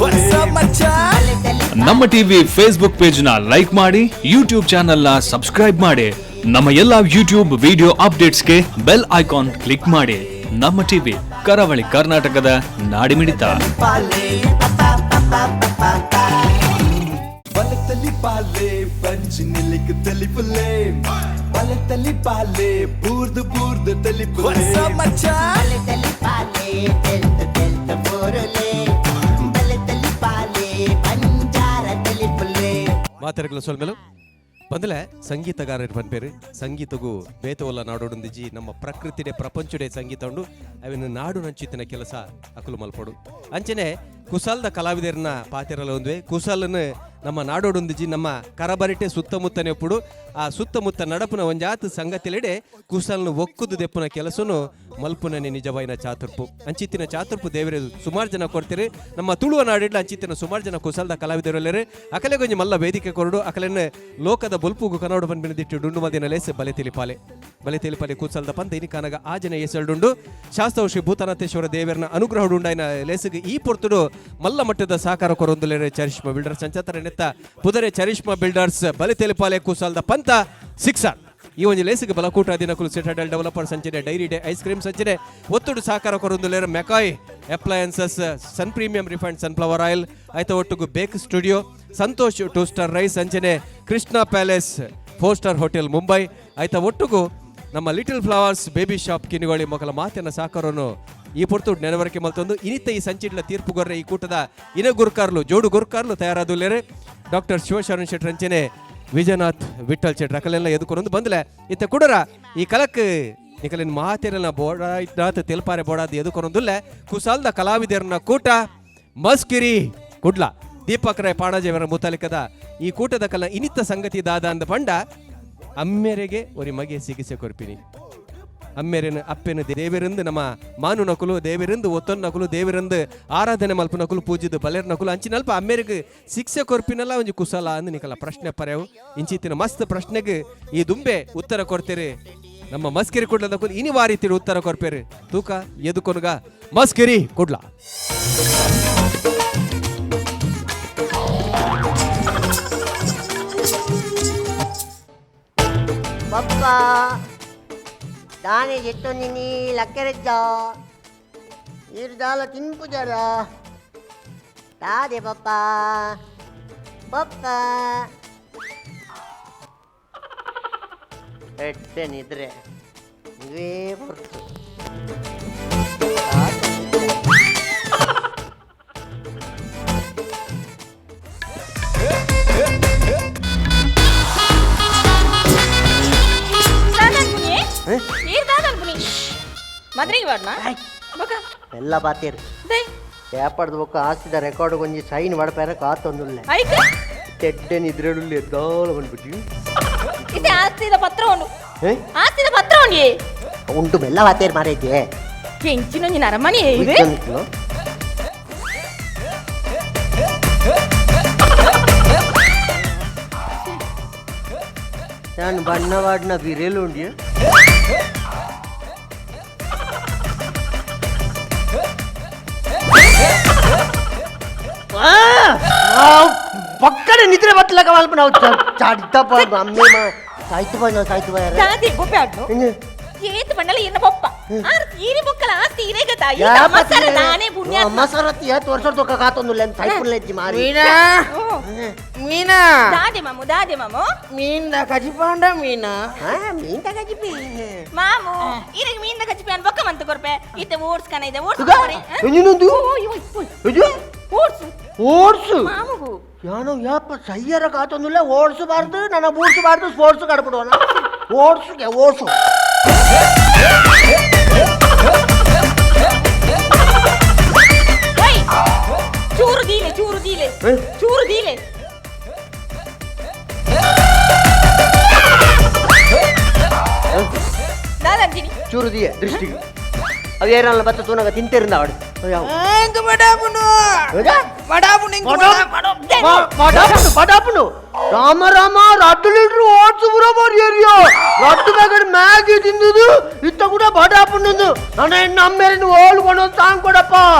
What's up, ಮಚ್ಚಾ? ನಮ್ಮ TV Facebook page ನ like ಮಾಡಿ, ಯೂಟ್ಯೂಬ್ ಚಾನೆಲ್ ನ ಸಬ್ಸ್ಕ್ರೈಬ್ ಮಾಡಿ, ನಮ್ಮ ಎಲ್ಲಾ ಯೂಟ್ಯೂಬ್ ವಿಡಿಯೋ ಅಪ್ಡೇಟ್ಸ್ಗೆ bell icon click ಮಾಡಿ. ನಮ್ಮ ಟಿವಿ, ಕರಾವಳಿ ಕರ್ನಾಟಕದ ನಾಡಿಮಿಡಿತ. ಬಲತಲಿ ಪಾಲೆ ಪಂಚಿ ನಿಲಿಕ್ ತಲಿಪುಲೆ, ಬಲತಲಿ ಪಾಲೆ ಬೂರ್ದು ಬೂರ್ದು ತಲಿಪುಲೆ. What's up, ಮಚ್ಚಾ? ತಲಿ ಪಾಲೆ ತೆಲ್ತ ತೆಲ್ತ ಬೋರಲೆ, ಬಲೆ ತಲಿ ಪಾಲೆ ಬಂಜಾರ ತಲಿ ಪುಲ್ಲೆ. ಮಾತೆರಗಲ ಸೊಲ್ಮೆಲು ಬಂದಲೆ ಸಂಗೀತಗಾರರು ಪನ್ಪೇರು. ಸಂಗೀತಗೂ ಬೇತವಲ್ಲ ನಾಡೋಡೊಂದಿಜಿ, ನಮ್ಮ ಪ್ರಕೃತಿಡೆ ಪ್ರಪಂಚಡೆ ಸಂಗೀತ ಉಂಡು. ಅವಿನ ನಾಡು ನಂಚಿತ್ತಿನ ಕೆಲಸ ಅಕುಲು ಮಲ್ಪಡು. ಅಂಚನೆ ಕುಸಾಲ್ದ ಕಲಾವಿದರನ್ನ ಪಾತೆರಲ ಒಂದುವೆ. ಕುಸಾಲನ್ನು ನಮ್ಮ ನಾಡೋಡೊಂದಿಜಿ, ನಮ್ಮ ಕರಬರಿಟೆ ಸುತ್ತಮುತ್ತನೆ ಒಪ್ಪುಡು. ಆ ಸುತ್ತಮುತ್ತ ನಡಪುನ ಒಂಜಾತ್ ಸಂಗತಿಲೆಡೆ ಕುಸಾಲ್ನ ಒಕ್ಕುದು ದೆಪ್ಪುನ ಕೆಲಸನು ಮಲ್ಪುನನೆ ನಿಜವಾಯಿನ ಚಾತುರ್ಪು. ಅಂಚಿತ್ತಿನ ಚಾತುರ್ಪು ದೇವರೇ ಸುಮಾರು ಜನ ಕೊಡ್ತೀರಿ. ನಮ್ಮ ತುಳುವ ನಾಡಿಡ್ಲ ಅಂಚಿತ್ತಿನ ಸುಮಾರು ಜನ ಕುಸಲ್ದ ಕಲಾವಿದರಲ್ಲರೆ. ಅಕಲೆ ಗೊಂಜಿ ಮಲ್ಲ ವೇದಿಕೆ ಕೊರಡು, ಅಕಲೆನ್ನ ಲೋಕದ ಬೊಲ್ಪುಗು ಕನ್ನಡ ಪನ್ಪಿನ ಡುಂಡು ಮದಿನ ಲೇಸ್ ಬಲೆ ತಿಳಿಪಾಲೆ, ಬಲೆ ತಿಳಿಪಾಲೆ ಕುಸಲ್ದ ಪಂತ ಇನಿ ಕಾನಗ ಆ ಜನ ಎಸೆಲ್ಡುಂಡು. ಶಾಸ್ತ್ರವು ಶ್ರೀ ಭೂತನಾಥೇಶ್ವರ ದೇವರನ ಅನುಗ್ರಹ ಉಂಡಾಯಿನ ಲೇಸಿಗೆ ಈ ಪೊರ್ತುಡು ಮಲ್ಲ ಮಟ್ಟದ ಸಹಕಾರ ಕೊರೊಂದುಲೇರೆ ಚರಿಷ್ಮಾ ಬಿಲ್ಡರ್ಸ್. ಅಂಚತರ ನೆತ್ತ ಪುದರೆ ಚರಿಷ್ಮಾ ಬಿಲ್ಡರ್ಸ್, ಬಲೆ ತಿಳಿಪಾಲೆ ಕುಸಲ್ದ ಪಂತ ಸಿಕ್ಸರ್. ಈ ಒಂದು ಲೇಸಿಗೆ ಬಲಕೂಟ ದಿನಕುಲು ಸಿಟಾಡೆಲ್ ಡೆವಲಪರ್ ಸಂಚನೆ, dairy day ice cream ಸಂಚನೆ ಒತ್ತುಡು ಸಹಕಾರ ಕೊರೊಂದುಲೇರ McCoy appliances, Sun premium refined sunflower oil, ಆಯ್ತ ಒಟ್ಟುಗು bake studio, Santosh two star rice ಅಂಚನೆ, Krishna palace four star hotel Mumbai, ಆಯ್ತ ಒಟ್ಟುಗು ನಮ್ಮ little flowers baby shop Kinnigoli ಮೊಕಲ ಮಾತಿನ ಸಹಕಾರವನ್ನು ಈ ಪೊರ್ತು ನೆನವರಿಕೆ ಮಲ್ತೊಂದು ಇನಿತ ಈ ಸಂಚಿಡ್ಲ ತೀರ್ಪು ಗೊರ್ರೆ ಈ ಕೂಟದ ಇನ ಗುರ್ಕಾರ್ಲು, ಜೋಡು ಗುರ್ಕಾರ್ಲು ತಯಾರಾದುಲ್ಲೇರೆ ಡಾಕ್ಟರ್ ಶಿವಶರಣ್ ಶೆಟ್ಟರ್ ಅಂಚನೆ ವಿಜಯನಾಥ್ ವಿಠಲ್ ಶೆಟ್ಟರ್. ಅಕಲೆಲ್ಲ ಎದುಕೊಂದು ಬಂದ್ಲೆ ಇತ್ತ ಕುಡರ ಈ ಕಲಕ್ ನಿಕಲಿನ ಮಾತಿರಲ್ಲ ಬೋಡ ಇದ್ದಾತ ತೆಲ್ಪಾರೆ ಬೋಡಾದ ಎದುಕೊಂದುಲ್ಲೆ. ಕುಸಾಲ್ದ ಕಲಾವಿದರನ್ನ ಕೂಟ ಮಸ್ಕಿರಿ ಕುಡ್ಲ, ದೀಪಕ್ ರಾಯ್ ಪಾಣಾಜೆಯವರ ಮುತಾಲಿಕದ ಈ ಕೂಟದ ಕಲ ಇನಿತ ಸಂಗತಿ ದಾದ ಅಂದ ಪಂಡ ಅಮ್ಮೆರೆಗೆ ಒರಿ ಮಗೆ ಚಿಕಿತ್ಸೆ ಕೊರ್ಪಿನಿ. ಅಮ್ಮೆರೆನು ಅಪ್ಪೆನು ದೇವರೆಂದು ನಮ್ಮ ಮಾನು ನಕುಲು, ದೇವರೆಂದು ಒತ್ತೊನ್ ನಕುಲು, ದೇವರೆಂದು ಆರಾಧನೆ ಮಲ್ಪು ನಕುಲು, ಪೂಜಿದ್ದು ಬಲೆರ್ ನಕುಲು. ಅಂಚಿನಲ್ಪ ಅಮ್ಮೆರೆಗ್ ಶಿಕ್ಷೆ ಕೊರ್ಪಿನಲ್ಲ ಒಂಜಿ ಕುಸಲ ಅಂದ್ ನಿಕಲ ಪ್ರಶ್ನೆ ಪರ್ಯಾವು. ಇಂಚಿತ್ತಿನ ಮಸ್ತ್ ಪ್ರಶ್ನೆಗೆ ಈ ದುಂಬೆ ಉತ್ತರ ಕೊಡ್ತೀರಿ ನಮ್ಮ ಮಸ್ಕಿರಿ ಕುಡ್ಲ ನಕುಲು. ಇನಿ ವಾರಿತಿರು ಉತ್ತರ ಕೊರ್ಪೇರು. ತೂಕ ಎದುಕೊನುಗ ಮಸ್ಕಿರಿ ಕುಡ್ಲ. ಪಪ್ಪ ದಾನೆ ಜೆತ್ತೊಂದಿನಿ ಲಕ್ಕೆರೆಜ್ಜ ನೀರು ದಾಲ ತಿನ್ಪು ಜರ ತಾದೆ ಪಪ್ಪ ಪಪ್ಪ ಎಡ್ಡೆ ನಿದ್ರೆ ಇವೇ ಹೊರ್ತು. ದಾದನ್ಪುನಿ ನೀರ್ ದಾದನ್ಪುನಿ ಮದ್ರಿಗೆ ಬಾಡ್ನ ಬೊಕ. ಎಲ್ಲ ಬಾತೀರ್. ದೈ. ಪೇಪರ್ದ ಬೊಕ್ಕ ಆಸ್ತಿದ ರೆಕಾರ್ಡ್ ಒಂಜಿ ಸೈನ್ ಮಡಪೇರ ಕಾತೊಂದುಲ್ಲೆ. ಐಕ್? ತೆಡ್ಡೆ ನಿದ್ರೆಡುಲ್ಲೆ ದಾಲ ಬಂದ್ಬಿಟ್ಟು. ಇತ್ತೆ ಆಸ್ತಿದ ಪತ್ರ ಉಂಡು. ಏ? ಆಸ್ತಿದ ಪತ್ರ ಉಂಡು. ಉಂಟು, ಮೆಲ್ಲ ವಾತೇರ್ ಮಾರೈತೆ. ಕೆಂಚಿನೊಂಜಿ ನರಮನಿ ಇದೆ. ನಾನು ಬಣ್ಣವಾಡ್ನ ಬಿರೇಲು ಉಂಡಿ. ಪಕ್ಕನೆ ನಿದ್ರೆ ಬತ್ತಲಕ ಮಲ್ಪ ನಾವು ಚಾಡಿದ್ದಪ್ಪ ಅಮ್ಮೆ ಸಾಯ್ತು ಬಾಯ್, ನಾವು ಸಾಯ್ತು ಬಾಯ್. ದಾದಿ ಬೊಪ್ಪೆ ಆಡ್ನು. ಏತ್ ಬಂಡಲ ಇನ್ನ ಬೊಪ್ಪ ಆರ್ ತೀರಿ ಬೊಕ್ಕಲ ಆ ತೀರೆ ಗತ ಈ ಮಸರ ದಾನೆ ಪುಣ್ಯ. ಮಸರತ್ತಿ ಏತ್ ವರ್ಷ ದೊಕ್ಕ ಕಾತೊಂದುಲ್ಲ ಸೈಪುಲ್ಲೆಜ್ಜಿ ಮಾರಿ. ಮೀನಾ. ಓ. ಮೀನಾ. ದಾದೆ ಮಾಮು, ದಾದೆ ಮಾಮು. ಮೀನ್ದ ಕಜಿಪಾಂಡ ಮೀನಾ. ಹಾ, ಮೀನ್ ತಗಜಿಪಿ. ಮಾಮು, ಇರಗ್ ಮೀನ್ದ ಕಚ್ಚಿಪಿ ಅನ್ ಬೊಕ್ಕ ಮಂತು ಕೊರ್ಪೆ. ಇತ್ತೆ ಓಟ್ಸ್ ಕನ ಇದೆ, ಓಟ್ಸ್. ಎಂಜಿನೊಂದು ಓಟ್ಸ್. ಓಡ್ಸು. ಮಾಮುಗು. ಯಾನೋ ಯಾಪ ಸಯ್ಯರ ಕಾತೊಂದುಲ್ಲ. ಓಡಿಸಬಾರ್ದು ನನ್ನ ಬೂಡ್ಸಬಾರ್ದು, ಸ್ಪೋರ್ಟ್ಸ್ ಕಡ್ಬಿಡುವನ. ಓಡ್ಸುಗೆ ಓಡ್ಸು. ಓಯ್, ಚೂರು ದೀಲೆ, ಚೂರು ದೀಲೆ. ಏ? ಚೂರು ದೀಲೆ. ದಾದಂತೀನಿ. ಚೂರು ದಿಯ ದೃಷ್ಟಿಗೆ ಅವು ಏನಲ್ಲ ಬತ್ತ ತೂನಗ ತಿಂತಿರಿಂದ ಆಡು ಯಾವ. ಇಂಕ ಬಡಾಪುನು. ಹೌದಾ? ಬಡಾಪುನು ಇಂಕ. ಬಡಾಪುನು ಬಡಾಪುನು. ರಾಮ ರಾಮ, ರಡ್ಡು ಲೀಟ್ರ್ ಓಟ್ಸ್ ಪೂರ ಬರಿಯರಿಯೋ. ರಡ್ಡು ಪ್ಯಾಕೆಟ್ ಮ್ಯಾಗಿ ತಿಂದುದು ಇತ್ತ ಕೂಡ ಬಡಾಪುನು. ನನ್ನ ಹೆಣ್ಣು ಅಮ್ಮೇರಿನ ಓಳು ಕೊಂಡು ತಾಂಗ್ ಕೊಡಪ್ಪ.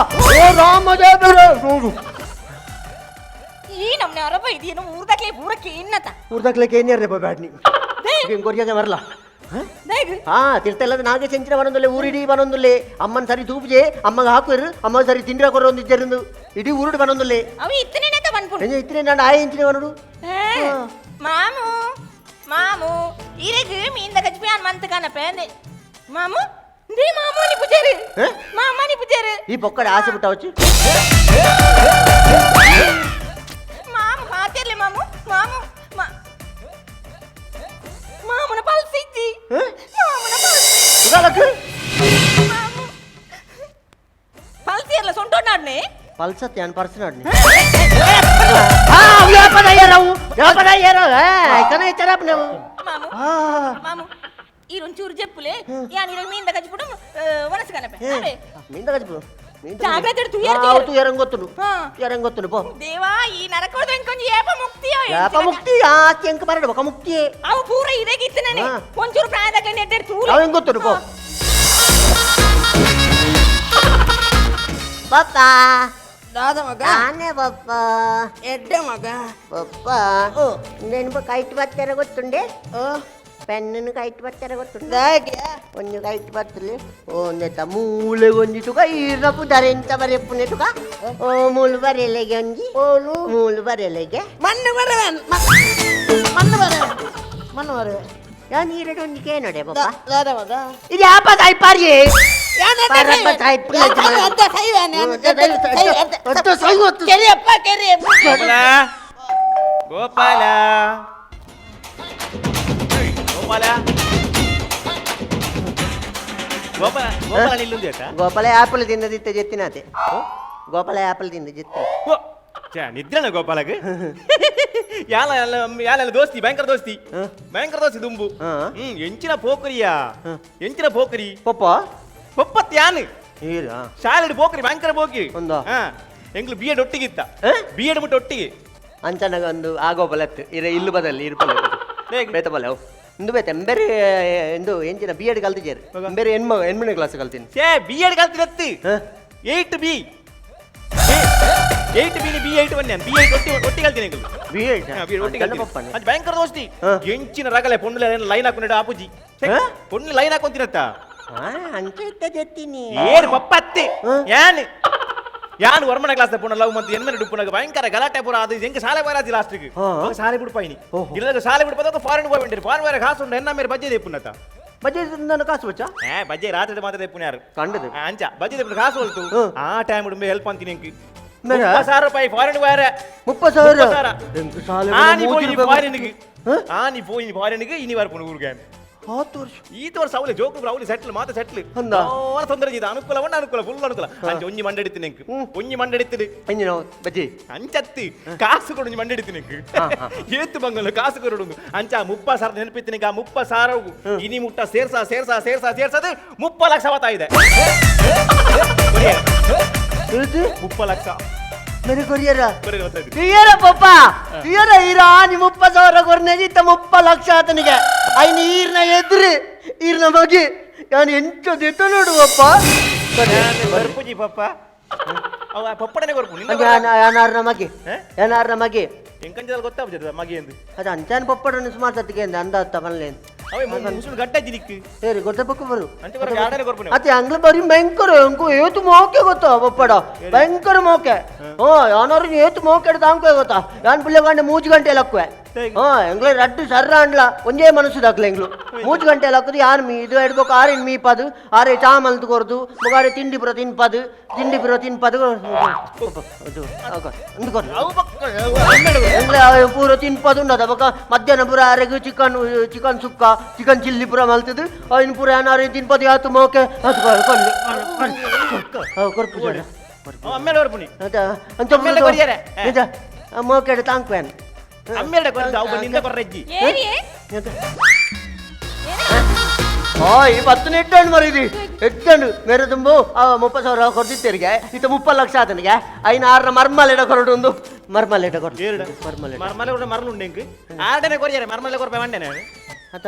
ಓ ರಾಮ ದೇವರೇ, ನೋಡು. ನರಬ ಇದೇನು ಊರ್ದಾಕ್ಲೆ ಊರಕ್ಕೆ ಇನ್ನತ. ಊರ್ದಾಕ್ಲೆ ಏನ್ಯಾರ ಬ್ಯಾಡ್ನಿ ಕೊರಿಯಾಗ ಬರಲ್ಲ. ಹಾ ತಿರ್ತಲ್ಲ ನಾಗೆ ಚೆಂಚಿನ ಬನೊಂದುಲ್ಲೆ, ಊರಿಡೀ ಬನೊಂದುಲ್ಲೆ. ಅಮ್ಮನ ಸರಿ ತೂಪುಜೆ, ಅಮ್ಮಗ ಹಾಕುವರು, ಅಮ್ಮ ಸರಿ ತಿಂಡ್ರ ಕೊರ ಒಂದಿಜ್ಜರಿಂದು ಇಡೀ ಊರುಡು ಬನೊಂದುಲ್ಲೆ. ಅವ ಇತ್ತನೇನತ ಬನ್ಪುಂಡು. ಇತ್ತನೆ ನಾನು ಆಯ ಇಂಚಿನ ಬನಡು. ಮಾಮು ಮಾಮು ಇರೆಗ್ ಮೀನ್ದ ಕಜ್ಪಿ ಅನ್ ಮಂತ ಕನಪೆ ಅಂದೆ ಮಾಮು. నీ మామని పుజారు, మామని పుజారు. ఈ పొక్కడ ఆశ పుట్టవచ్చు. మామ మాతేర్లే మాము మాము మామున పల్స్ ఇచ్చి మామున పల్స్ మాము పల్స్ ఎర్ల సొంటోన్నాడ్నే పల్స్ అత్యాన్ పర్సనాడ్ని. మాము మాము ఈ రుంచూరు చెప్పులే యాన్ ఇరవై మీంద కచ్చిపుడు వనసు కనపే మీంద కచ్చిపుడు జాగ్రత్త తుయ్యరు తుయ్యరంగొత్తుడు తుయ్యరంగొత్తుడు పో దేవా. ఈ నరకోడు ఇంకొంచెం ఏప ముక్తి ఏప ముక్తి ఆస్తి ఎంక మరడు ఒక ముక్తి అవు పూర ఇదే గిత్తనని కొంచెం ప్రాయదక నెట్టేరు తూలు అవంగొత్తుడు పో. పప్పా ದಾದ ಮಗ ನಾನೇ ಪಪ್ಪ. ಎಡ್ಡೆ ಮಗ. ಪಪ್ಪ నేను కైట్ బత్తెర ಗೊತ್ತುಂಡೆ? ಪೆನ್ನನ್ನು ಕೈಟ್ ಬತ್ತೆರ ಗೊತ್ತುಂಡೆ? ಒಂಜಿ ಕೈಟ್ ಬತ್ತಲೆ ಒಂದೆತ್ತ ಮೂಲೆ ಒಂಜಿ ತುಕ ಈರ್ನ ಪುದರ್ ಎಂತ ಬರೆಪುನೆ ತುಕ. ಓ ಮೂಲು ಬರೆಲೆಗೆ ಒಂಜಿ ಓಲು ಮೂಲು ಬರೆಲೆಗೆ ಮಣ್ಣು ಬರವೆ, ಮಣ್ಣು ಬರವೆ, ಮಣ್ಣು ಬರವೆ. ಯಾನ್ ಈರಡು ಒಂಜಿ ಕೇನೋಡೆ ಪಪ್ಪ. ದಾದ ಮಗ ಇದು ಯಾಪ ತಾಯ್ಪಾರಿಯೇ? ಗೋಪಾಲ ಗೋಪಾಲ ಗೋಪಾಲ ಗೋಪಾಲ ಇಲ್ಲೊಂದು ಆಯ್ತಾ? ಗೋಪಾಲ ಆಪಲ್ ತಿನ್ನದಿತ್ತ ಜೆತ್ತಿನಾತೆ. ಗೋಪಾಲ ಆಪಲ್ ತಿಂದ ಜೆತ್ತಿ. ನಿದ್ರೆನ ಗೋಪಾಲಗ ಯಾಲ ಯಾಲ ದೋಸ್ತಿ, ಭಯಂಕರ ದೋಸ್ತಿ, ಭಯಂಕರ ದೋಸ್ತಿ ದುಂಬು. ಎಂಚಿನ ಪೋಕರಿಯಾ, ಎಂಚಿನ ಪೋಕರಿ ಪಪ್ಪ. ಪಪ್ಪತ್ ಯಾನ್ ಶಾಲೆಡ್ ಪೋಕರಿ, ಭಯಂಕರ ಪೋಕರಿ. ಎಂಗ್ಲು ಬಿ ಎಡ್ ಒಟ್ಟಿಗೆ ಇತ್ತ, ಬಿ ಎಡ್ ಮುಟ್ಟ ಒಟ್ಟಿಗೆ. ಅಂಚನಗ ಒಂದು ಆ ಗೋಪಾಲ ಎತ್ತು ಇರ ಇಲ್ಲು ಬದಲಿ ಇರುಪಲೆ ಬೇತ ಬಲೆ ಅವು ಇಂದು ಬೇತೆ ಎಂಬೇರೆ ಎಂದು ಎಂಚಿನ ಬಿ ಎಡ್ ಕಲ್ತಿಜೇರು ಎಂಬೇರೆ ಎನ್ಮ ಎನ್ಮನೆ ಕ್ಲಾಸ್ ಕಲ್ತೀನಿ. ಛೇ ಬಿ ಎಡ್ ಕಲ್ತಿರತ್ತಿ 8 B 8 B B 8 1 B 8 ಒಟ್ಟಿ ಒಟ್ಟಿ ಕಲ್ತೀನಿ ಎಂಗ್ಲು ಬಿ ಎಡ್ ಒಟ್ಟಿ ಕಲ್ತೀನಿ. ಅದು ಭಯಂಕರ ದೋಸ್ತಿ. ಎಂಚಿನ ರಗಲೆ ಪೊಣ್ಣುಲೆ ಲೈನ್ ಹಾಕೊಂಡು ಆಪುಜಿ, ಪೊಣ್ಣು ಲೈನ್ ಹಾಕೊಂತಿರತ್ತ. ಅಂಚ ಇತ್ತ ಜೆತ್ತಿನಿ ಏರು ಪಪ್ಪತ್ತಿ ಯಾನ್ ಯಾನ್ ವರ್ಮನ ಕ್ಲಾಸ್ ಪೊಣ್ಣ ಲವ್ ಮತ್ತು ಎನ್ಮನೆ ಡುಪ್ಪುನಗ ಭಯಂಕರ ಗಲಾಟೆ ಪೂರ. ಅದು ಎಂಕ ಶಾಲೆ ಬರಾಜಿ ಲಾಸ್ಟ್ಗೆ ಶಾಲೆ ಬಿಡ್ಪಾಯಿನಿ ಇಲ್ಲ ಶಾಲೆ ಬಿಡ್ಪಾದ ಫಾರಿನ್ ಹೋಗಿ ಬಂದಿರಿ. ಫಾರಿನ್ ಹೋಗಿ ಕಾಸು ಉಂಡು ಎನ್ನ ಮೇರೆ ಬಜ್ಜೆ ದೇಪುನತ. ಬಜ್ಜೆ ನಾನು ಕಾಸು ಬಚ್ಚ ಬಜ್ಜೆ ರಾತ್ರಿ ಮಾತ್ರ ದೇಪುನ ಯಾರು ಕಂಡದು ಅಂಚ ಬಜ್ಜೆ ದೇಪುನ ಕಾಸು ಹೊಲ್ತು. ಆ ಟೈಮ್ ಉಡುಂಬೆ ಹೆಲ್ಪ್ ಅಂತೀನಿ ಎಂಕ್ 30,000 ರೂಪಾಯಿ ಫಾರಿನ್ ಹೋಯಾರೆ. 30,000 ಆ ನೀ ಹೋಯಿ ಫಾರಿನ್ಗೆ, ಆ ನೀ ಹೋಯಿ ಫಾರಿನ್ಗೆ ಇನಿ ವಾರ ಊರಿಗೆ ಈತ ವರ್ಷ ಅವಳಿ ಜೋಕು ಅವಳಿ ಸೆಟ್ಲ್ ಮಾತ ಸೆಟ್ಲ್ ತೊಂದರೆ ಇದೆ. ಅನುಕೂಲ ಉಂಡು, ಅನುಕೂಲ ಫುಲ್ ಅನುಕೂಲ. ಅಂಚ ಒಂಜಿ ಮಂಡೆಡಿತ್ತಿ ಎಂಕ್, ಒಂಜಿ ಮಂಡೆಡಿತ್ತಿ ಬಜ್ಜಿ ಅಂಚತ್ತಿ ಕಾಸು ಕೊಡು ಒಂಜಿ ಮಂಡೆಡಿತ್ತಿ ಎಂಕ್ ಏತು ಬಂಗಲ್ಲ ಕಾಸು ಕೊಡು ಅಂಚ 30,000 ನೆನಪಿತ್ತಿ. ಆ 30,000 ಇನಿ ಮುಟ್ಟ ಸೇರ್ಸಾ ಸೇರ್ಸಾ ಸೇರ್ಸಾ ಸೇರ್ಸದು 30 ಲಕ್ಷ ವಾತ ಇದೆ. 30 ಲಕ್ಷ मेरे ಕೊರಿಯರ ತುಯ್ಯರ ಪಪ್ಪ ತುಯ್ಯರ ಇರಾನಿ 30,000 ಕೊರ್ನೆಗೆ ಇತ್ತ 30 ಲಕ್ಷ ಆತನಿಗೆ. ಐನ ಈರ್ನ ಎದುರು ಈರ್ನ ಮಗಿ ನಾನು ಎಂಚ ದಿತ್ತ ನೋಡು ಪಪ್ಪ. ಕೊರ್ಪುಜಿ ಪಪ್ಪ ಅವ ಪಪ್ಪಡನೆ ಕೊರ್ಪು ಏನಾರ್ನ ಮಗಿ ಏನಾರ್ನ ಮಗಿ ಎಂಕಂಜದಲ್ಲಿ ಗೊತ್ತಾಗ್ತದೆ ಮಗಿ ಎಂದು. ಅದು ಅಂಚಾನ ಪಪ್ಪಡನ್ನು ಸುಮಾರು ಸತ್ತಿಗೆ ಅಂದ ಅತ್ತ ಮಲ್ಲೇನು ಸರಿ ಗೊತ್ತ ಬರು ಅತ್ತೆ ಅಂಗ್ಲ ಬರಿ ಭಯಂಕರ ಅಂಕು ಏತು ಮೋಕೆ ಗೊತ್ತಾ ಪಪ್ಪಡ ಭಯಂಕರ ಮೋಕೆ. ಹಾ ಯಾನಾರು ಏತು ಮೋಕೆ ತಾಂಕೋ ಗೊತ್ತಾ ಯಾನ್ ಪುಳ್ಳೆ ಗಂಟೆ 3 ಗಂಟೆ ಲಕ್ಕುವೆ. ಹಾ ಎಂಗ್ಲ ರಡ್ಡು ಸರ್ರ ಅಂಡ್ಲ ಒಂದೇ ಮನಸ್ಸು ದಾಕ್ಲೆ ಎಂಗ್ಲು 3 ಗಂಟೆ ಲಕ್ಕದು ಯಾರು ಮೀ ಇದು ಎಡ್ಬೇಕು ಆರಿನ್ ಮೀಪದು ಆರೆ ಚಾಮಲ್ತು ಕೊರದು ಮುಗಾರೆ ತಿಂಡಿ ಪುರ ತಿನ್ಪದು ತಿಂಡಿ ಪುರ ತಿನ್ಪದು ಎಂಗ್ಲ ಪೂರ ತಿನ್ಪದು ಉಂಡದ ಬೊಕ ಮಧ್ಯಾಹ್ನ ಪೂರ ಆರೆಗ್ chicken chicken sukka chicken chilli ಪೂರ ಮಲ್ತದು ಐನ್ ಪೂರ ಏನಾರು ತಿನ್ಪದು ಯಾತು ಮೋಕೆ ಅದು ಕೊರ್ಪು ಅಂತ ಮೋಕೆಡ್ ತಾಂಕ್ವೇನ್ ಈ ಪತ್ತನ ಎಟ್ಟಂಡು ಮರಿದಿ ಎಟ್ಟಂಡು ಮೇರೆ ತುಂಬು 30,000 ಕೊಡ್ತಿತ್ತೇರಿಗೆ ಇತ್ತ 30 ಲಕ್ಷ ಆತನಿಗೆ ಐನ ಆರ್ನ ಮರ್ಮಲೆಡ ಕೊರಡುಂದು ಮರ್ಮಲೆಡ ಕೊರಡು ಮರ್ಮಲೆ ಮರ್ಮಲೆ ಕೂಡ ಮರಳುಂಡು ಎಂಕ್ ಆರ್ಡನೆ ಕೊರಿಯರೆ ಮರ್ಮಲೆ ಕೊರ್ಪೆ వండేನೆ ಅತ್ತ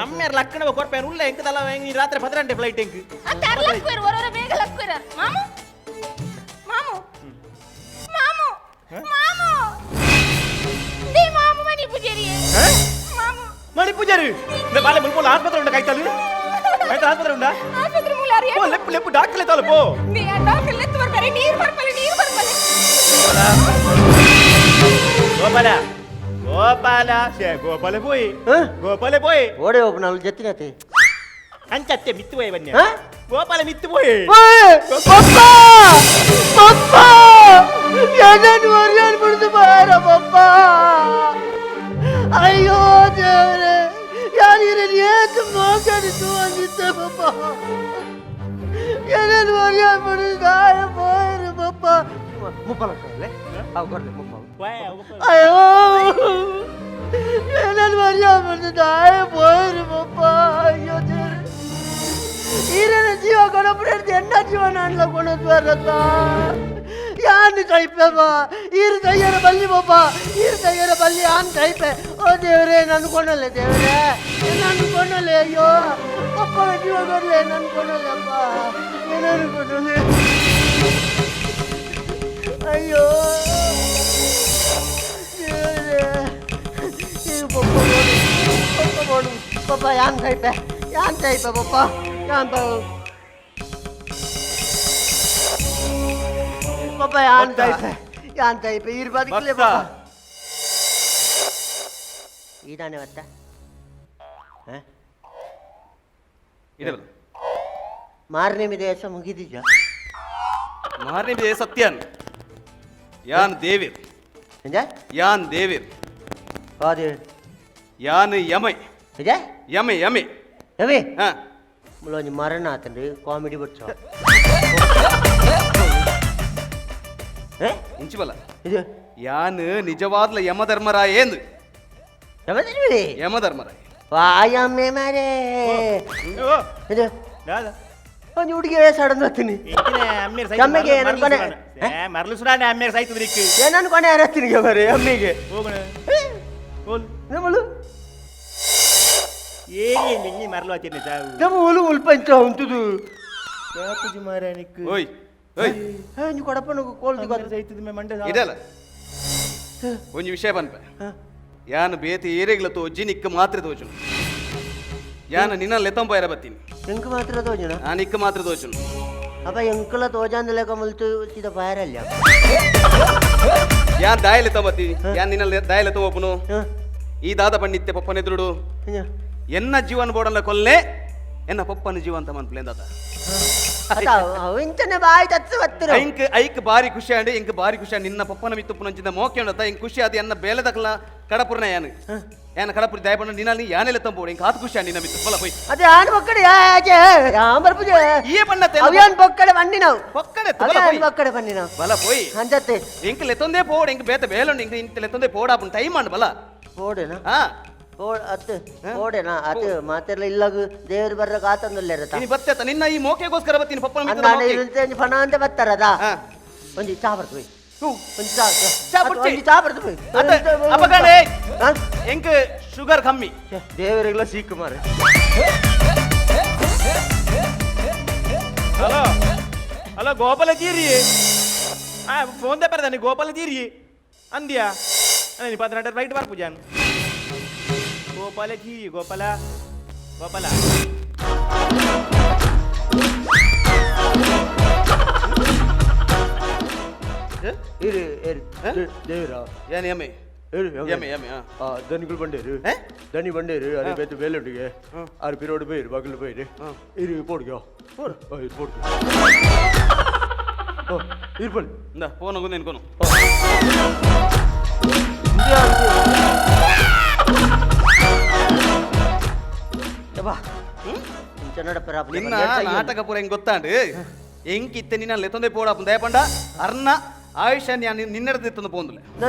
ಅಮ್ಮೇರ್ ಲಕ್ಕಣ ಕೊರ್ಪೆ ಉಲ್ಲ ಎಂಕ್ ತಲ ನೀ ರಾತ್ರಿ 10 ಗಂಟೆ ಫ್ಲೈಟ್ ಎಂಕ್ ಅತ್ತ ಅರ್ ಲಕ್ಕುವೆರ್ ಒರೊರ ಬೇಗ ಲಕ್ಕುವೆರ. ಮಾಮು ಮಾಮು ಮಾಮು ಮಾಮು ಬಲಿಪೂಜಾರಿ ಬಾಲೆ ಮುಲ್ಪೋಲ ಆಸ್ಪತ್ರೆ ಉಂಡ ಕೈತಲು ಕೈತಲು ಆಸ್ಪತ್ರೆ ಉಂಡ ಆಸ್ಪತ್ರೆ ಮೂಲಾರಿ ಪೋ ಲೆಪ್ಪು ಲೆಪ್ಪು ಡಾಕ್ಟರ್ ಲೆತ್ತಾಲ ಪೋ ನೀ ಡಾಕ್ಟರ್ ಲೆತ್ತು ಬರ್ತಾರೆ ನೀರು ಬರ್ಪಲೆ ನೀರು ಬರ್ಪಲೆ ಗೋಪಾಲ ಗೋಪಾಲ ಶೇ ಗೋಪಾಲ ಪೋಯಿ ಗೋಪಾಲ ಪೋಯಿ ಓಡೆ ಒಬ್ಬ ನಾವು ಜತ್ತಿನತೆ ಅಂಚತ್ತೆ ಮಿತ್ತು ಪೋಯಿ ಬನ್ನಿ ಗೋಪಾಲ ಮಿತ್ತು ಪೋಯಿ ಪಪ್ಪ ಪಪ್ಪ ಏನನ್ನು ಮರ್ಯಾನ್ ಬಿಡ್ದು ಬಾರ ಪಪ್ಪ ಅಯ್ಯೋ ದೇವರೇ ಯಾರು ಏತು ಮೋಕಡಿತು ಅಂದಿದ್ದೆ ಪಪ್ಪ ಏನನ್ನು ಮರ್ಯಾನ್ ಬಿಡ್ದು ದಾಯ ಪೋಯರು ಪಪ್ಪ ಮುಪ್ಪಲ ಅವು ಕೊಡ್ಲಿ ಮುಪ್ಪ ಅಯ್ಯೋ ಏನನ್ನು ಮರ್ಯಾನ್ ಬಿಡ್ದು ದಾಯ ಪೋಯರು ಪಪ್ಪ ಅಯ್ಯೋ ದೇವರೇ ಈರನ ಜೀವ ಕೊಡಪುರ ಎನ್ನ ಜೀವನ ಅನ್ಲ ಕೊಡೋದು ಬರತ್ತ ಯಾನ್ ಟೈಪೆ ಬಾ ಈರು ತಯ್ಯರ ಬಲ್ಲಿ ಬೊಬ್ಬ ಈರು ತಯ್ಯರ ಬಲ್ಲಿ ಯಾನ್ ಟೈಪೆ ಓ ದೇವ್ರೇ ನನ್ನ ಕೊಡಲೆ ದೇವ್ರೇ ನನ್ನ ಕೊಡಲೆ ಅಯ್ಯೋ ಪಪ್ಪನ ಜೀವ ಕೊಡಲೆ ನನ್ನ ಕೊಡಲೆ ಅಪ್ಪ ಏನಾರು ಕೊಡಲೆ ಅಯ್ಯೋ ದೇವ್ರೇ ಈ ಪಪ್ಪ ನೋಡು ಪಪ್ಪ ನೋಡು ಪಪ್ಪ ಯಾನ್ ಟೈಪೆ ಯಾನ್ ಟೈಪೆ ಪಪ್ಪ ಯಾನ್ ಪಪ್ಪ ಯಾನ್ ಟೈಪೆ ಯಾನ್ ಟೈಪೆ ಇರ್ ಬದುಕಲೆ ಪಪ್ಪ ಇದಾನೆ ಬತ್ತ ಮಾರನೇ ದೇಶ ಮುಗಿದಿಜ ಮಾರನೇ ದೇಶ ಸತ್ಯನ್ ಯಾನ್ ದೇವಿರ್ ಯಾನ್ ದೇವಿರ್ ಯಾನ್ ಯಮೈ ಯಮೆ ಯಮೆ ಯಮೆ ಮುಲೋಂಜಿ ಮರಣ ಆತನ್ರಿ ಕಾಮಿಡಿ ಬಚ್ಚ ಇಂಚಿಬಲ್ಲ ಯಾನ್ ನಿಜವಾದ್ಲ ಯಮಧರ್ಮರಾಯೇಂದು ಯಮಧರ್ಮರಾಯ ವಾಯಮ್ಮೆ ಮಾರೇ ಇದು ಒಂದು ಹುಡುಗಿ ಸಡನ್ ಹತ್ತೀನಿ ಅಮ್ಮಿಗೆ ಏನನ್ಕೊನೆ ಮರಳು ಸುಡಾನೆ ಅಮ್ಮೇರ್ ಸಾಯ್ತದ್ರಿ ಏನನ್ಕೊನೆ ಹತ್ತೀನಿ ಮರೆ ಅಮ್ಮಿಗೆ ನಮ್ಮಳು ಏನಿ ನಿನ್ನೆ ಮರಳು ಹಚ್ಚಿನಿ ಸಾವು ನಮ್ಮ ಉಲು ಉಲ್ಪಂಚ ಉಂಟುದು ಮಾರಾಣಿಕ್ ಓಯ್ ಓಯ್ ನೀವು ಕೊಡಪ್ಪನ ಕೋಲ್ ಸೈತದ ಮಂಡೆ ಇದಲ್ಲ ಒಂಜಿ ವಿಷಯ ಪನ್ಪೆ ಯಾನ್ ಬೇತಿ ಏರೆಗ್ಲ ತೋಜಿ ನಿಕ್ಕ ಮಾತ್ರ ತೋಜುನು ಯಾನ್ ನಿನ್ನ ಲೆತ್ತಂಪಾಯರ ಬತ್ತೀನಿ ಎಂಕ್ ಮಾತ್ರ ತೋಜುನ ನಾನು ನಿಕ್ಕ ಮಾತ್ರ ತೋಜುನು ಅಪ್ಪ ಎಂಕಲ ತೋಜಾಂದಲೇಕ ಮುಲ್ತು ಸೀದಾ ಫೈರ್ ಅಲ್ಲ ಯಾನ್ ದಾಯ ಲೆತ್ತಂಬತ್ತೀನಿ ಯಾನ್ ನಿನ್ನ ದಾಯ ಲೆತ್ತಂಬಪ್ಪನು ಈ ದಾದ ಪಂಡಿತ್ಯ ಪಪ್ಪನೆದುರುಡು ಎನ್ನ ಜೀವನ ಬೋಡಲ್ಲ ಕೊಲ್ಲೆ ಎನ್ನ ಪಪ್ಪನ ಜೀವಂತ ಮನ್ಪ್ಲೇನ್ ದಾದ ಇಂಚನೆ ಬಾಯಿ ತತ್ತು ಬತ್ತಿರ ಐಂಕ್ ಐಕ್ ಬಾರಿ ಖುಷಿ ಆಂಡ್ ಇಂಕ್ ಬಾರಿ ಖುಷಿ ಆಂಡ್ ನಿನ್ನ ಪಪ್ಪನ ಮಿತ್ತುಪ್ಪು ನಂಚಿದ ಮೋಕೆ ಉಂಡತ ಇಂಕ್ ಖುಷಿ ಆದ ಎನ್ನ ಬೇಲೆದಕಲ ಕಡಪುರ್ನ ಯಾನು ಯಾನ ಕಡಪುರ ದಯಪಣ್ಣ ನಿನ್ನ ಯಾನೆಲ್ಲ ತಂಬೋಡು ಇಂಕ್ ಆತ ಖುಷಿ ಆಂಡ್ ನಿನ್ನ ಮಿತ್ತು ಬಲ ಪೋಯ್ ಅದೇ ಆನ್ ಪಕ್ಕಡೆ ಯಾನ್ ಬರ್ಪುಜೆ ಈ ಬಣ್ಣತೆ ಅವ್ಯಾನ್ ಪಕ್ಕಡೆ ಬನ್ನಿ ನಾವು ಪಕ್ಕಡೆ ಬಲ ಅವ್ಯಾನ್ ಪೋಯ್ ಪಕ್ಕಡೆ ಬನ್ನಿ ನಾವು ಬಲ ಪೋಯ್ ಅಂಜತ್ತೆ ಇಂಕ್ ಲೆತ್ತೊಂದೇ ಪೋಡು ಇಂಕ್ ಬೇತೆ ಬೇಲುಂಡು ಇಂಕ್ ಇಂತ ಲೆತ್ತೊಂದೇ ಪೋಡಾಪುನ್ ಟೈಮ್ ಆಂಡ್ ಬಲ ಪೋಡೆನಾ ಹಾ ಅತ್ತು ಪೋಡೆನಾ ಅದು ಮಾತೆಲ್ಲ ಇಲ್ಲಾಗ ದೇವರು ಬರ್ರಕ ಆತಂದುಲ್ಲೇರತ ಇನಿ ಬತ್ತೆತ ನಿನ್ನ ಈ ಮೋಕೆಗೋಸ್ಕರ ಬತ್ತೀನಿ ಪಪ್ಪನ ಮಿತ್ತದ ಅಂದಾನೆ ಮೋಕೆ ಇರುತ್ತೆ ಫಣ ಅಂತ ಬತ್ತಾರದ ಒಂಜಿ ಚಾ ಬರ್ತು ಹೋಯ್ ಒಂಜಿ ಚಾ ಚಾ ಬುಡ್ಚಿ. ಒಂಜಿ ಚಾ ಬರ್ತು ಹೋಯ್ ಅತ್ತ ಅಪಗಣೆ ಎಂಕ್ ಶುಗರ್ ಕಮ್ಮಿ ದೇವರಿಗೆಲ್ಲ ಸೀಕು ಮಾರೆ ಹಲೋ ಹಲೋ ಗೋಪಾಲ ತೀರಿ ಆ ಫೋನ್ ತೆಪ್ಪರದಾನೆ ಗೋಪಾಲ ತೀರಿ ಅಂದ್ಯಾ ನೀ ಪದ್ನಾಟರ್ ರೈಟ್ ಬರ್ಪುಜಾನ್ ಗೋಪಾಲ ತೀರಿ ಗೋಪಾಲ ಗೋಪಾಲ ಇರು ಇರು ದೇವರ ಏನ್ ಎಮ್ಮೆ ಎಮ್ಮೆ ಎಮ್ಮೆ ಆ ದನಿಗಳು ಬಂಡೇರು ದನಿ ಬಂಡೇರು ಅರೆ ಬೇತು ಬೇಲುಂಡಿಗೆ ಆರು ಪಿರೋಡು ಬೈರು ಬಗಲು ಬೈರು ಇರು ಪೋಡ್ಗೆ ಇರು ಪೋಡ್ಗೆ ಇರು ಪೋಲ್ ಇಂದ ಫೋನ್ ಹೋಗುದು ಎನ್ಕೋನು ನಿನ್ನ ನಾಟಕ ಪೂರ ಹೆಂಗ್ ಗೊತ್ತಾಂಡು ಎಂಕ್ ಇತ್ತೆ ನಿನ್ನ ಲೆತ್ತೊಂದೇ ಪೋಡಾಪುನ್ ದಯಪಂಡ ಅರ್ನ ಆಯುಷ ನಿನ್ನೆಡದ ಪೋಂದುಲೆ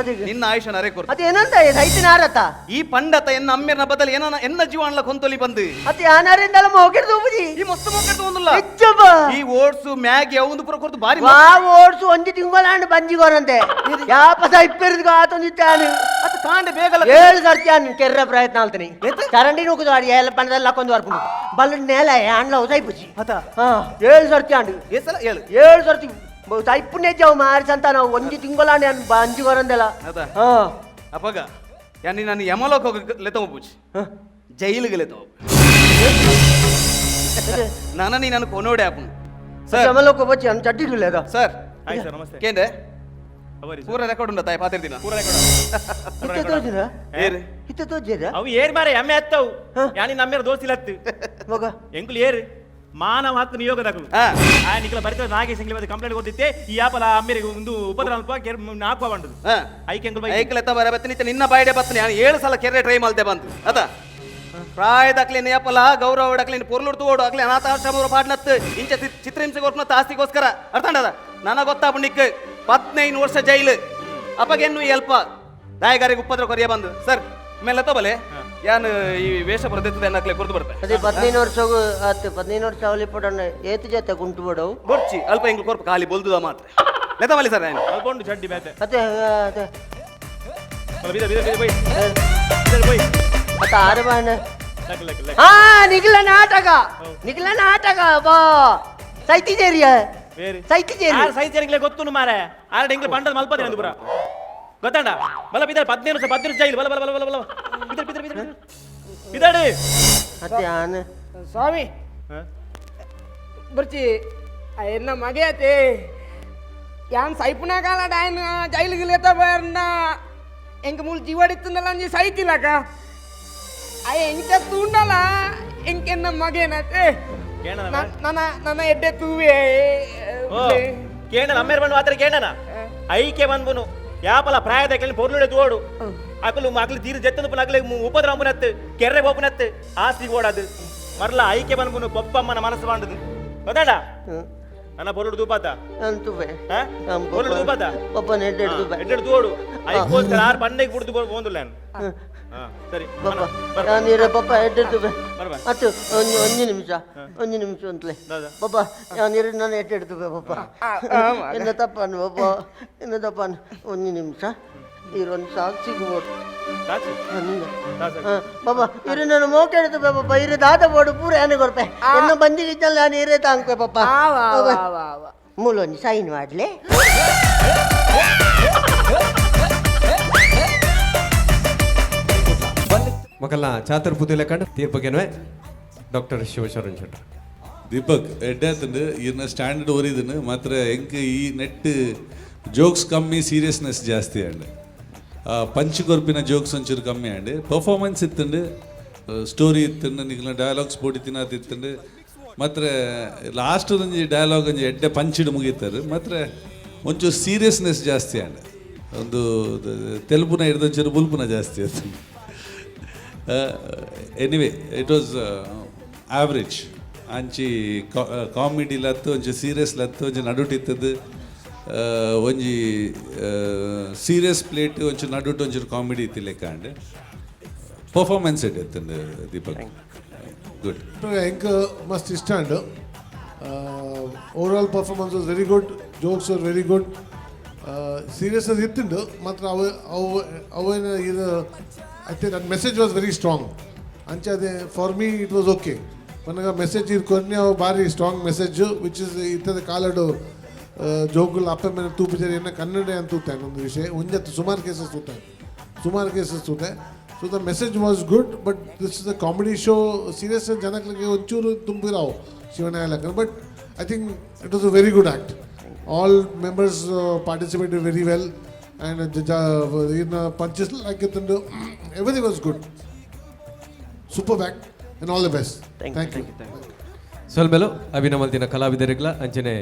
ನಿನ್ನ ಆಯುಷ ನರೆ ಕೊರ್ತು ಅದೇನಂತ ಸೈತಿನಾರತ ಈ ಪಂಡತ ಎನ್ನ ಅಮ್ಮೆರ್ನ ಬದಲು ಏನ ಎನ್ನ ಜೀವನಲ ಕೊಂತೊಲಿ ಬಂದು ಅತ್ತೆ ಆನಾರಿಂದಲ ಮೋಕೆಡ್ದು ಉಪಜಿ ಈ ಮಸ್ತ್ ಮೋಕೆಡ್ದು ಒಂದುಲ್ಲ ಹೆಚ್ಚಪ್ಪ ಈ ಓಟ್ಸು ಮ್ಯಾಗಿ ಅವಂದು ಪೂರ ಕೊರ್ತು ಬಾರಿ ವಾ ಓಡ್ಸು ಒಂಜಿ ತಿಂಗಳಾಂಡ್ ಬಂಜಿಗೋರಂತೆ ಯಾಪ ಸೈಪೆರ್ದು ಆತೊಂದಿತ್ತಾನು ಅತ್ತ ಕಾಂಡೆ ಬೇಗಲ ಏಳು ಸರ್ತಿ ಆನ್ ಕೆರ್ರ ಪ್ರಯತ್ನ ಆಲ್ತೀನಿ ಚರಂಡಿ ನೂಕುದು ಆಡಿ ಏಲ ಪಣದಲ್ಲ ಹಾಕೊಂಡು ಬರ್ಪುಂಡು ಬಲ್ಲು నేల ಆಂಡ್ಲ ಸೈಪುಜಿ ಹಾ ಏಳು ಸರ್ತಿ ಆಂಡು ಏಸಲ ಏಳು ಏಳು ಸರ್ತಿ ಸೈಪುನೇ ಜಾವು ಮಾರಿ ಸಂತ ನಾವು ಒಂಜಿ ತಿಂಗಳಾಂಡ್ ಆನ್ ಬಂಜಿಗೋರಂದೆಲ್ಲ ಅದ ಹಾ ಅಪಗ ಯಾನಿ ನಾನು ಯಮಲೋಕ ಲೆತ್ತಮ ಪೂಜಿ ಜೈಲಿಗೆ ಲೆತ್ತೋ ನನ ನೀ ನಾನು ಕೊನೋಡೆ ಆಪುನು ಸರ್ ಚಮಲೋಕ ಬಚ್ಚಿ ಅನ್ ಚಡ್ಡಿ ಇಲ್ಲದ ಸರ್ ಆಯ್ತು ಸರ್ ನಮಸ್ತೆ ಕೇಂದ್ರೆ ಅವರಿ ಪೂರ ರೆಕಾರ್ಡ್ ಉಂಡ ತಾಯಿ ಪಾತಿರ್ ದಿನ ಪೂರ ರೆಕಾರ್ಡ್ ಇತ್ತೆ ತೋಜಿರ ಏರ್ ಇತ್ತೆ ತೋಜಿರ ಅವು ಏರ್ ಮಾರೆ ಎಮ್ಮೆ ಹತ್ತವು ಯಾನಿ ನಮ್ಮೇರ ದೋಸ್ತಿಲತ್ತು ಮಗ ಎಂಕುಲು ಏರ್ ಮಾನವ ಹಕ್ಕು ನಿಯೋಗದಕುಲು ಹಾ. ಆ ನಿಕಲ ಬರಿತ ನಾಗೇಶ್ ಎಂಗ್ಲಿ ಮತ್ತೆ ಕಂಪ್ಲೇಂಟ್ ಕೊಟ್ಟಿತ್ತೆ ಈ ಆಪಲ ಅಮ್ಮೇರಿಗೆ ಒಂದು ಉಪದ್ರ ಅಲ್ಪ ಕೇರ್ ನಾಲ್ಕು ಬಂಡದು ಹಾ. ಐಕೆ ಎಂಕುಲು ಬೈ ಐಕ್ಲೆ ಎತ್ತ ಬರ ಬತ್ತಿನ ಇತ್ತೆ ನಿನ್ನ ಬಾಯಿಡೆ ಬತ್ತನೆ ನಾನು 7 ಸಲ ಕೆರೆ ಟ್ರೈ ಮಲ್ತೆ ಬಂತು ಅದ ಪ್ರಾಯದಾಕ್ಲೆ ನೇಪಲ ಗೌರವ ಡಕ್ಲೆ ಪೊರ್ಲುಡ್ ತೋಡು ಅಕ್ಲೆ ಅನಾಥಾಶ್ರಮ ಪಾಡ್ನತ್ ಇಂಚ ಚಿತ್ರಹಿಂಸೆ ಕೊರ್ಪುನತ್ ಆಸ್ತಿಗೋಸ್ಕರ ಅರ್ಥಂಡದ ನನ ಗೊತ್ತಾಪು ನಿಕ್ 15 ವರ್ಷ ಜೈಲು ಅಪಗೆನ್ನು ಎಲ್ಪ ದಾಯಗಾರಿಗೆ ಉಪದ್ರ ಕೊರಿಯ ಬಂದು ಸರ್ ಮೇಲೆ ತೋಬಲೆ ಯಾನ್ ಈ ವೇಷ ಬರೆದಿರ್ತದೆ ಅನ್ನಕ್ಲೆ ಕುರ್ದು ಬರ್ಪೆ ಅದೇ 15 ವರ್ಷ ಆತು 15 ವರ್ಷ ಅವಲಿ ಪಡಣ್ಣ ಏತು ಜೊತೆ ಗುಂಟು ಬಿಡವು ಬೊರ್ಚಿ ಅಲ್ಪ ಎಂಗ್ಲು ಕೊರ್ಪು ಖಾಲಿ ಬೊಲ್ದುದ ಮಾತ್ರ ಲೆತ್ತಬಲಿ ಸರ್ ನಾನು ಅಲ್ಪೊಂಡು ಚಡ್ಡಿ ಬೇತೆ ಅದೇ ಅದೇ ಬಿದ ಬಿದ ಬಿದ ಬೈ ಬಿದ ಬೈ ಅತ್ತ ಆರು ಬಾಣ luck luck luck ಹಾ ನಿಖಿಲ ನಾಟಕ ನಿಖಿಲ ನಾಟಕ ಬಾ ಸೈತಿ ಜೇರಿಯ ಬೇರೆ ಸೈತಿ ಜೇರಿ ಆರ್ ಸೈತಿ ಎಂಗ್ಲೆ ಗೊತ್ತು ಮಾರೆ ಆರ್ ಎಂಗ್ಲೆ ಪಂಡದ ಮಲ್ಪದೆ ನಂದು ಪುರ ಗೊತ್ತಂಡ ಬಲ ಬಿದ 15 ವರ್ಷ 15 ಜೈಲು ಬಲ ಬಲ ಬಲ ಬಲ ಬಲ ಬಿದ ಬಿದ ಬಿದ ಬಿದಾಡು ಅತ್ತೆ ಆನ ಸ್ವಾಮಿ ಬರ್ಚಿ ಎನ್ನ ಮಗೆಯತೆ ಯಾನ್ ಸೈಪುನ ಕಾಲಡ ఆయన ಜೈಲಿಗೆ ಲೇತ ಬರ್ನ ಎಂಕ ಮೂಲ ಜೀವಡಿತ್ತಂದಲ್ಲ ಅಂಜಿ ಸೈತಿಲಕ ಅಯ್ಯ ಎಂಚ ತೂಂಡಲ ಎಂಕೆನ್ನ ಮಗೇನತೆ ಕೇಣನ ನನ್ನ ನನ್ನ ಎಡ್ಡೆ ತೂವೆ ಓ ಕೇಣನ ಅಮ್ಮೇರ್ ಬಂದು ಮಾತ್ರ ಕೇಣನ ಐಕೆ ಬಂದ್ಬುನು ಯಾಪಲ ಪ್ರಾಯದ ಕೆಳ ಪೊರ್ಲುಡೆ ತೋಡು ಅಕಲು ಅಕಲು ತೀರು ಜತ್ತದ ಪುನ ಅಕಲೆ ಉಪದ್ರ ಅಂಬುನತ್ತು ಕೆರ್ರೆ ಬೋಪುನತ್ತು ಆಸ್ತಿ ಓಡದು ಮರ್ಲ ಐಕೆ ಬಂದ್ಬುನು ಪೊಪ್ಪಮ್ಮನ ಮನಸ್ಸು ಬಂಡದು ಗೊತ್ತಾಡ ನನ್ನ ಪೊರ್ಲುಡು ತೂಪಾತ ಅಂತುವೆ ಪೊರ್ಲುಡು ತೂಪಾತ ಪಪ್ಪ ನೆಡ್ಡೆ ತೂಪೆ ಎಡ್ಡೆ ತೋಡು ಐಕೋಸ್ಕರ ಆರು ಪಂಡೆಗೆ ಬಿಡ್ದು ಬೋಂದುಲ್ಲ ನಾನು ಸರಿ ಪಪ್ಪ ನಾನು ಇರ ಪಪ್ಪ ಎಡ್ಡೆ ತೂಪೆ ಬರ್ಬಾ. ಅತ್ತು ಒಂದು ಒಂದು ನಿಮಿಷ ಒಂದು ನಿಮಿಷ ಅಂತಲೇ ದಾದಾ. ಪಪ್ಪ ನಾನು ಇರ ನಾನು ಎಡ್ಡೆ ತೂಪೆ ಪಪ್ಪ ಎನ್ನ ತಪ್ಪನು ಪಪ್ಪ ಎನ್ನ ತಪ್ಪನು ಒಂದು ನಿಮಿಷ ಇರೊಂದು ಸಾಕ್ಷಿಗೆ ಬೋಡು ಸಾಕ್ಷಿ ಪಾಪ ಇರು ನಾನು ಮೋಕೆ എടുത്തു ಪಾಪ ಇರು ದಾದ ಬೋಡು ಪೂರ ಏನ ಕೊರ್ಪೆ ಎನ್ನ ಬಂದಿಗಿದ್ದಲ್ಲ ನಾನು ಇರೇ ತಾಂಕ್ವೆ ಪಾಪ ಮೂಲೊಂದು ಸೈನ್ ಮಾಡ್ಲೆ ಮಕ್ಕಳ ಚಾತುರ್ ಪುದಿಲಕಂಡ್ ತೀರ್ಪುಗೆನ್ವೆ ಡಾಕ್ಟರ್ ಶಿವಶರಣ್ ಶೆಟ್ಟರ್ ದೀಪಕ್ ಎಡ್ಡೆ ಇನ್ನ ಸ್ಟ್ಯಾಂಡರ್ಡ್ ಓರಿದನು ಮಾತ್ರ ಎಂಕ್ ಈ ನೆಟ್ ಜೋಕ್ಸ್ ಕಮ್ಮಿ ಸೀರಿಯಸ್ನೆಸ್ ಜಾಸ್ತಿ ಅಂಡ್ ಪಂಚ್ ಕೊರ್ಪಿನ ಜೋಕ್ಸ್ ಒಂಚೂರು ಕಮ್ಮಿ ಅಂಡ್ ಪರ್ಫಾರ್ಮೆನ್ಸ್ ಇತ್ತಂಡು ಸ್ಟೋರಿ ಇತ್ತಂಡು ನಿಗ್ಲ ಡೈಲಾಗ್ಸ್ ಬೋಡಿ ತಿನ್ನೋದು ಇತ್ತಂಡು ಮಾತ್ರ ಲಾಸ್ಟ್ ಒಂಜಿ ಡೈಲಾಗ್ ಒಂಜಿ ಎಡ್ಡೆ ಪಂಚಿಡ್ ಮುಗೀತಾರೆ ಮಾತ್ರ ಒಂಚೂರು ಸೀರಿಯಸ್ನೆಸ್ ಜಾಸ್ತಿ ಅಂಡ್ ಒಂದು ತೆಲುಪುನ ಹಿಡ್ದು ಒಂಚೂರು ಬುಲ್ಪುನ ಜಾಸ್ತಿ ಅದು. Anyway it was average ಅಂಚಿ ಕಾಮಿಡಿ ಲತ್ತು ಒಂಜಿ ಸೀರಿಯಸ್ ಲತ್ತು ಒಂಜಿ ನಡುಟು ಇತ್ತದು ಒಂಜಿ ಸೀರಿಯಸ್ ಪ್ಲೇಟ್ ಒಂಚೂರು ನಡುಟು ಒಂಚೂರು ಕಾಮಿಡಿ ಇತ್ತು ಲೆಕ್ಕ ಅಂಡ್ ಪರ್ಫಾರ್ಮೆನ್ಸ್ it ಇತ್ತಂದು ದೀಪಕ್ good ಎಂಕ್ ಮಸ್ತ್ ಇಷ್ಟ and overall performance was very good, jokes are very good, serious ಇತ್ತುಂಡು ಮಾತ್ರ ಅವು ಅವು ಅವೇನ ಇದು I think that message was very strong ಅಂಚೆ ಅದೇ for me it was okay ಮನಗ message ಇರ್ಕೊನ್ನಿ ಅವು ಭಾರಿ strong message which is ಇತ್ತದ ಕಾಲಡು ಜೋಕುಲು ಅಪ್ಪ ಮೇಲೆ ತೂಪಿಜಾರಿ ಎನ್ನ ಕನ್ನಡ ಅಂತ ತೂತಾನೆ ಒಂದು ವಿಷಯ ಒಂಜತ್ತು ಸುಮಾರು ಕೇಸಸ್ ತೂತಾನೆ ಸುಮಾರು cases ತೂತೆ. So the message was good, but this is a comedy show. Serious ಜನಗಳಿಗೆ ಒಂಚೂರು ತುಂಬಿರಾವು ಶಿವನಾಯಲಕ್ಕ, but I think it was a very good act. All members participated very well and in punches like ಇತ್ತುಂಡು everything was good. Super act and all the best. Thank you. ಸೊಲ್ಮೆಲು ಅಭಿನಮಲ್ತಿನ ಕಲಾವಿದರಿಗ್ಲ ಅಂಚನೆ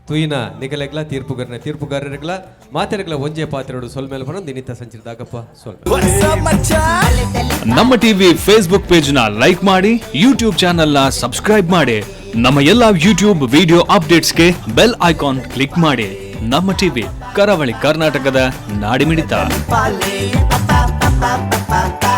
ತುಯಿನ ನಿಗಲೆಗ್ಲ ತೀರ್ಪುಗಾರನ ತೀರ್ಪುಗಾರರಿಗ್ಲ ಮಾತೆರೆಗ್ಲ ಒಂಜೆ ಪಾತ್ರೆಡು ಸೊಲ್ಮೆಲು ಬರೋ ದಿನಿತ ಸಂಚಿದಾಗಪ್ಪ ಸೊಲ್ಮೆಲು. ನಮ್ಮ TV Facebook page ನ like ಮಾಡಿ, YouTube channel ನ subscribe ಮಾಡಿ, ನಮ್ಮ ಎಲ್ಲಾ ಯೂಟ್ಯೂಬ್ ವಿಡಿಯೋ ಅಪ್ಡೇಟ್ಸ್ಗೆ bell icon click ಮಾಡಿ. ನಮ್ಮ ಟಿವಿ, ಕರಾವಳಿ ಕರ್ನಾಟಕದ ನಾಡಿಮಿಡಿತ. ಪಾಲೆ ಪಾ ಪಾ ಪಾ ಪಾ ಪಾ.